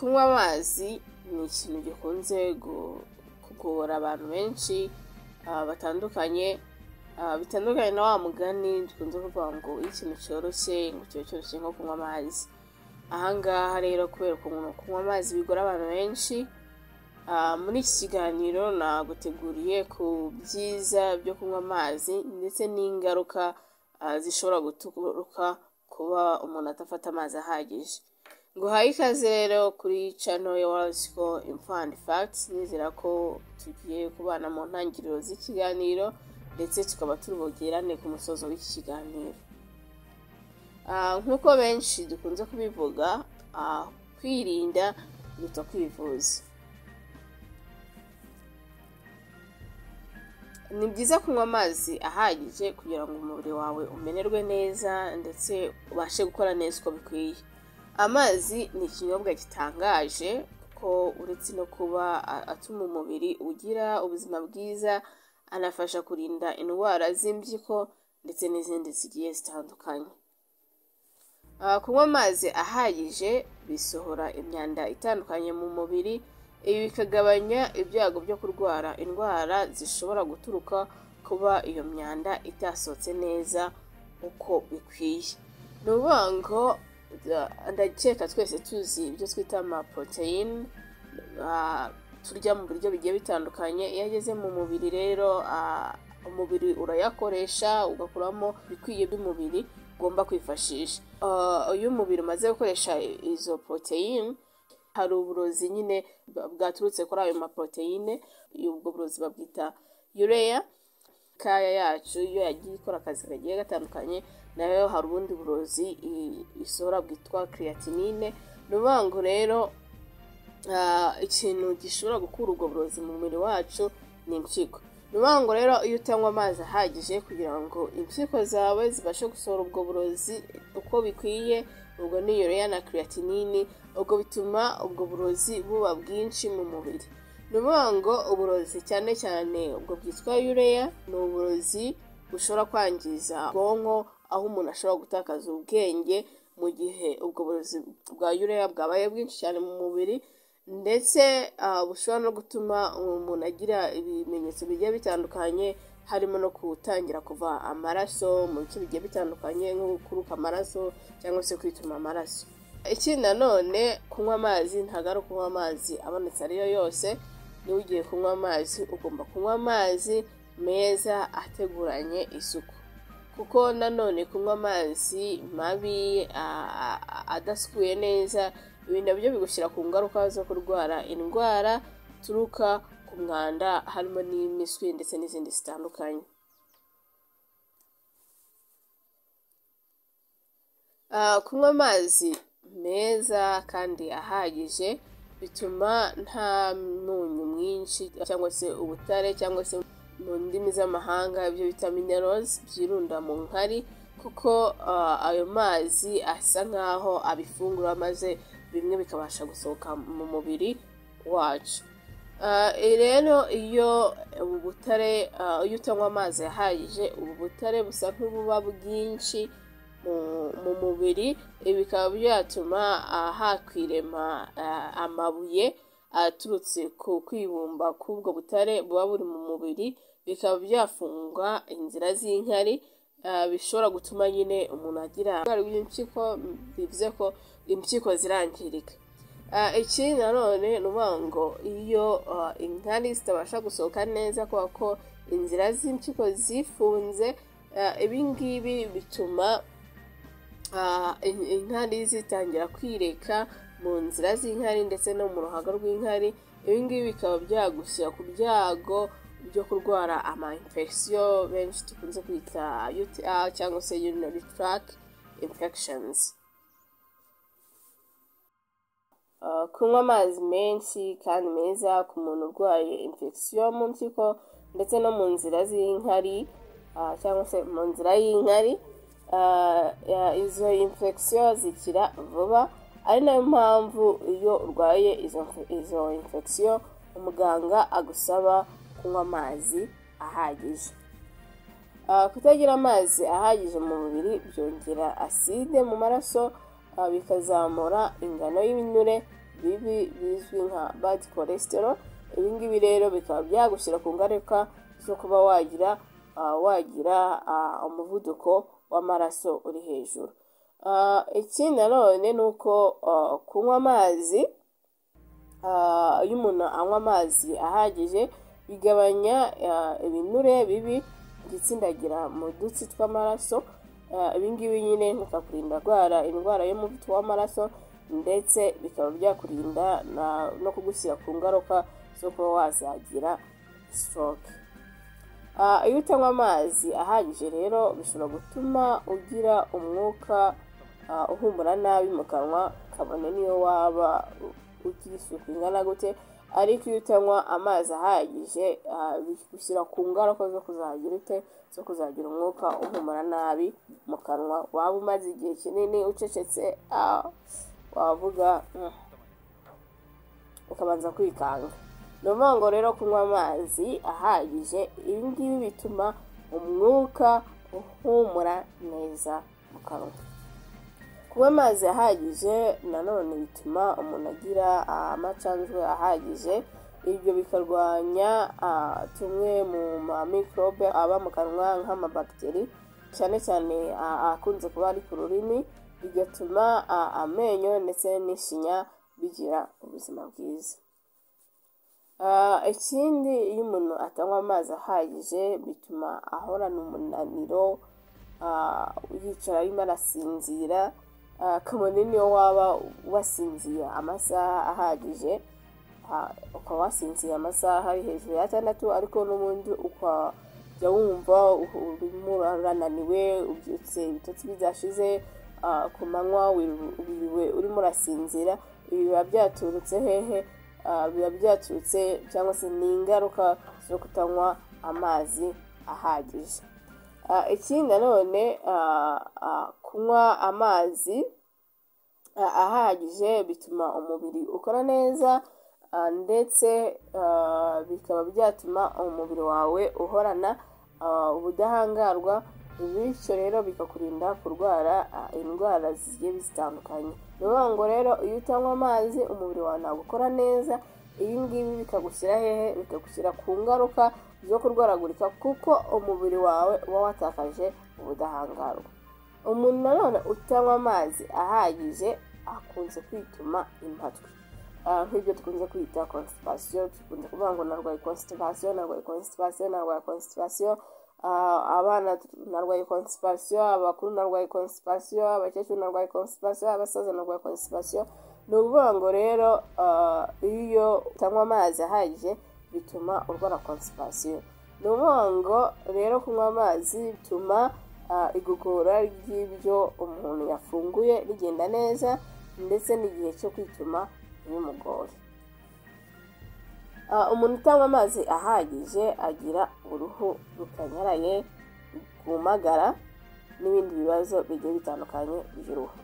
Kunywa amazi ni ikintu gikunze kugora abantu benshi batandukanye, bitandukanye na wa mugani dukunze kuvuga ngo iyo ikintu cyoroshye ngo kiba cyoroshye nko kunywa amazi. Aha ngaha rero kubera ukuntu kunywa amazi bigora abantu benshi, muri iki kiganiro naguteguriye ku byiza byo kunywa amazi ndetse n'ingaruka zishobora guturuka kuba umuntu adafata amazi ahagije. Nguhaye ikaze rero kuri channel ya World School Info and Facts, nizera ko tugiye kubana mu ntangiriro z'ikiganiro ndetse tukaba turi bugerane ku musozo w'iki kiganiro. Nk'uko benshi dukunze kubivuga, kwirinda biruta kwivuza. Ni byiza kunywa amazi ahagije kugira ngo umubiri wawe umererwe neza ndetse ubashe gukora neza uko bikwiye. Amazi ni ikinyobwa gitangaje kuko uretse no kuba atuma umubiri ugira ubuzima bwiza, anafasha kurinda indwara z'impyiko ndetse n'izindi zigiye zitandukanye. Kunywa amazi ahagije bisohora imyanda itandukanye mu mubiri, ibi bikagabanya ibyago byo kurwara indwara zishobora guturuka kuba iyo myanda itasohotse neza uko bikwiye. Ni ukuvuga ngo ndakeka twese tuzi ibyo twita amaporoteyine turya mu buryo bigiye bitandukanye. Iyo ageze mu mubiri rero umubiri urayakoresha ugakuramo ibikwiye by'umubiri ugomba kwifashisha. Iyo umubiri umaze gukoresha izo poroteyine, hari uburozi nyine bwaturutse kuri ayo maporoteyine, ubwo burozi babwita urea. Kaya yacu iyo yagiye ikora akazi kagiye gatandukanye, nayo hari ubundi burozi isohora bwitwa creatinine. Ni ukuvuga ngo rero ikintu gishobora gukura ubwo burozi mu mubiri wacu ni impyiko. Ni ukuvuga ngo rero iyo utanywa amazi ahagije kugira ngo impyiko zawe zibashe gusohora ubwo burozi uko bikwiye, ubwo ni urea na creatinine, ubwo bituma ubwo burozi buba bwinshi mu mubiri. Ni ukuvuga ngo uburozi cyane cyane ubwo bwitwa urea ni uburozi bushobora kwangiza ubwonko, aho umuntu ashobora gutakaza ubwenge mu gihe ubwo burozi bwa urea bwabaye bwinshi cyane mu mubiri, ndetse bushobora no gutuma umuntu agira ibimenyetso bigiye bitandukanye, harimo no gutangira kuva amaraso mu bice bigiye bitandukanye nko kuruka amaraso cyangwa se kwituma amaraso. Ikindi nanone kunywa amazi ntabwo ari ukunywa amazi abonetse ariyo yose. Niba ugiye kunywa amazi ugomba kunywa amazi meza ateguranye isuku, kuko nanone kunywa amazi mabi adasukuye neza, ibi nabyo bigushyira ku ngaruka zo kurwara indwara turuka ku mwanda, harimo n'impiswi ndetse n'izindi zitandukanye. Kunywa amazi meza kandi ahagije bituma nta munyu mwinshi cyangwa se ubutare cyangwa se mu ndimi z'amahanga ibyo bita minerals byirunda mu nkari, kuko ayo mazi asa nkaho abifungura maze bimwe bikabasha gusohoka mu mubiri wacu. Rero iyo ubu butare, iyo utanywa amazi ahagije, ubu butare busa nk'ububa bwinshi mu mubiri, ibi bikaba byatuma hakwirema amabuye aturutse ku kwibumba k'ubwo butare buba buri mu mubiri, bikaba byafunga inzira z'inkari, bishobora gutuma nyine umuntu agira indwara y'impyiko, bivuze ko impyiko zirangirika. Ikindi nanone ni ukuvuga ngo iyo inkari zitabasha gusohoka neza kubera ko inzira z'impyiko zifunze, ibi ngibi bituma inkari zitangira kwireka mu nzira z'inkari ndetse no mu ruhago rw'inkari. Ibi ngibi bikaba byagushyira ku byago byo kurwara ama infection benshi dukunze kwita UTI cyangwa se urinary tract infections. Kunywa amazi menshi kandi meza ku muntu urwaye infection mu mpyiko ndetse no mu nzira z'inkari, cyangwa se mu nzira y'inkari, izo infection zikira vuba, ari nayo mpamvu iyo urwaye izo infection umuganga agusaba kunywa amazi ahagije. Kutagira amazi ahagije mu mubiri byongera aside mu maraso, bikazamura ingano y'ibinure bibi bizwi nka bad cholesterol. Ibi ngibi rero bikaba byagushyira ku ngaruka zo kuba wagira umuvuduko w'amaraso uri hejuru. Ikindi nanone ni uko kunywa amazi, iyo umuntu anywa amazi ahagije bigabanya ibinure bibi byitsindagira mu dutsi tw'amaraso. Ibi ngibi nyine bikakurinda kurwara indwara y'umuvuduko w'amaraso, ndetse bikaba byakurinda no kugushyira ku ngaruka zo kuba wazagira stroke. Iyo utanywa amazi ahagije rero bishobora gutuma ugira umwuka uhumura nabi mu kanwa, kabone niyo waba ugira isuku ingana gute, ariko iyo utanywa amazi ahagije bigushyira ku ngaruka zo kuzagira ute, zo kuzagira umwuka uhumura nabi mu kanwa. Waba umaze igihe kinini ucecetse, wavuga ukabanza kwikanga. Ni ukuvuga ngo rero kunywa amazi ahagije ibi ngibi bituma umwuka uhumura neza mu kanwa. Kunywa amazi ahagije nanone bituma umuntu agira amacanjwe ahagije, ibyo bikarwanya tumwe mu ma microbe aba mu kanwa nk'amabagiteri, cyane cyane akunze kuba ari ku rurimi, bigatuma amenyo ndetse n'ishinya bigira ubuzima bwiza. Ikindi, iyo umuntu atanywa amazi ahagije bituma ahorana umunaniro, yicara arimo arasinzira, kabone niyo waba wasinziye amasaha ahagije, ukaba wasinziye amasaha ari hejuru ya 6, ariko n'ubundi ukajya wumva urimo urananiwe, ubyutse ibitotsi bidashize, ku manywa wiriwe urimo urasinzira. Ibi biba byaturutse hehe? Biba byaturutse cyangwa se ni ingaruka zo kutanywa amazi ahagije. Ikindi nanone, kunywa amazi ahagije bituma umubiri ukora neza, ndetse bikaba byatuma umubiri wawe uhorana ubudahangarwa, bityo rero bikakurinda kurwara indwara zigiye zitandukanye. Ni ukuvuga ngo rero iyo utanywa amazi umubiri wawe ntabwo ukora neza. Ibi ngibi bikagushyira hehe? Bikagushyira ku ngaruka zo kurwaragurika, kuko umubiri wawe uba watakaje ubudahangarwa. Umuntu nanone utanywa amazi ahagije akunze kwituma impatwe, nk'ibyo dukunze kwita constipation. Dukunze kuvuga ngo narwaye constipation, narwaye constipation, narwaye constipation. Abana narwaye constipation, abakuru narwaye constipation, abakecuru narwaye constipation, abasaza narwaye constipation. Ni ukuvuga ngo rero iyo utanywa amazi ahagije bituma urwara constipation. Ni ukuvuga ngo rero kunywa amazi bituma igogora ry'ibyo umuntu yafunguye rigenda neza, ndetse n'igihe cyo kwituma ntibimugore. Umuntu utanywa amazi ahagije agira uruhu rukanyaraye, rwumagara, n'ibindi bibazo bigiye bitandukanye by'uruhu.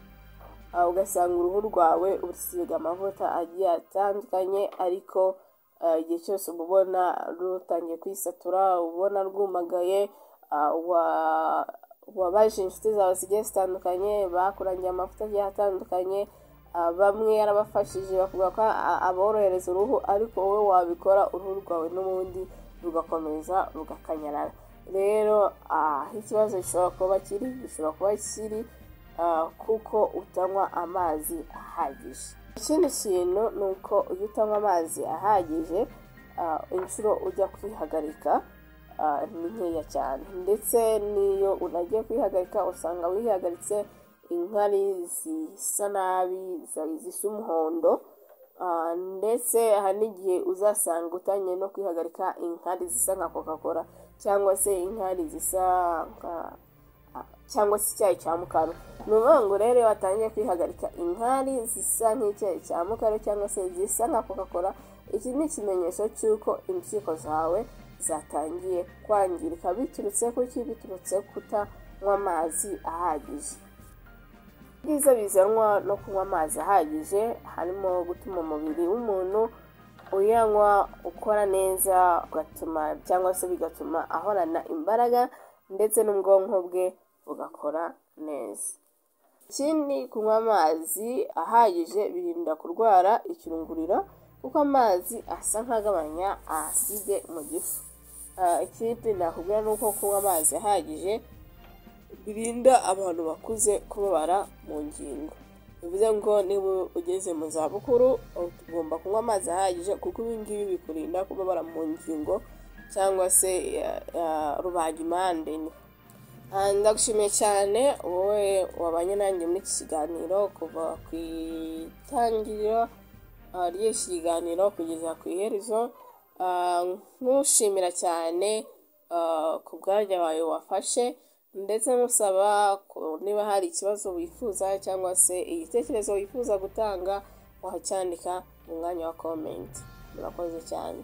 Ugasanga uruhu rwawe urusiga amavuta agiye atandukanye, ariko igihe cyose uba ubona rutangiye kwisatura, ubona rwumagaye. Wabaje inshuti zawe zigiye zitandukanye, bakurangiye amavuta agiye atandukanye, bamwe yarabafashije bavuga ko aborohereza uruhu, ariko wowe wabikora uruhu rwawe n'ubundi rugakomeza rugakanyarara. Rero aho ikibazo gishobora kuba kiri, gishobora kuba kiri kuko utanywa amazi ahagije. Ikindi kintu ni uko iyo utanywa amazi ahagije, inshuro ujya kwihagarika ni nkeya cyane, ndetse n'iyo unagiye kwihagarika usanga wihagaritse inkari zisa nabi, zisa umuhondo, ndetse hari n'igihe uzasanga utangiye no kwihagarika inkari zisa nka Coca Cola, cyangwa se inkari zisa nka cyangwa se icyayi cya mukaru. Ni ukuvuga ngo rero iyo watangiye kwihagarika inkari zisa nk'icyayi cya mukaru cyangwa se zisa nka Coca Cola, iki ni ikimenyetso cy'uko impyiko zawe zatangiye kwangirika. Biturutse kuki? Biturutse kutanywa amazi ahagije. Ibyiza bizanwa no kunywa amazi ahagije harimo gutuma umubiri w'umuntu uyanywa ukora neza, ugatuma cyangwa se bigatuma ahorana imbaraga, ndetse n'ubwonko bwe bugakora neza. Ikindi, kunywa amazi ahagije birinda kurwara ikirungurira, kuko amazi asa nk'agabanya acide mu gifu. Ikindi nakubwira ni uko kunywa amazi ahagije birinda abantu bakuze kubabara mu ngingo. Bivuze ngo niba ugeze mu zabukuru ugomba kunywa amazi ahagije, kuko ibi ngibi bikurinda kubabara mu ngingo cyangwa se rubagimpande. Ndagushimiye cyane wowe wabanye nanjye muri iki kiganiro kuva ku itangiriro ry'iki kiganiro kugeza ku iherezo. Nkushimira cyane ku bwanya wawe wafashe, ndetse nkusaba niba hari ikibazo wifuza cyangwa se igitekerezo wifuza gutanga, wacyandika mu mwanya wa comment. Murakoze cyane.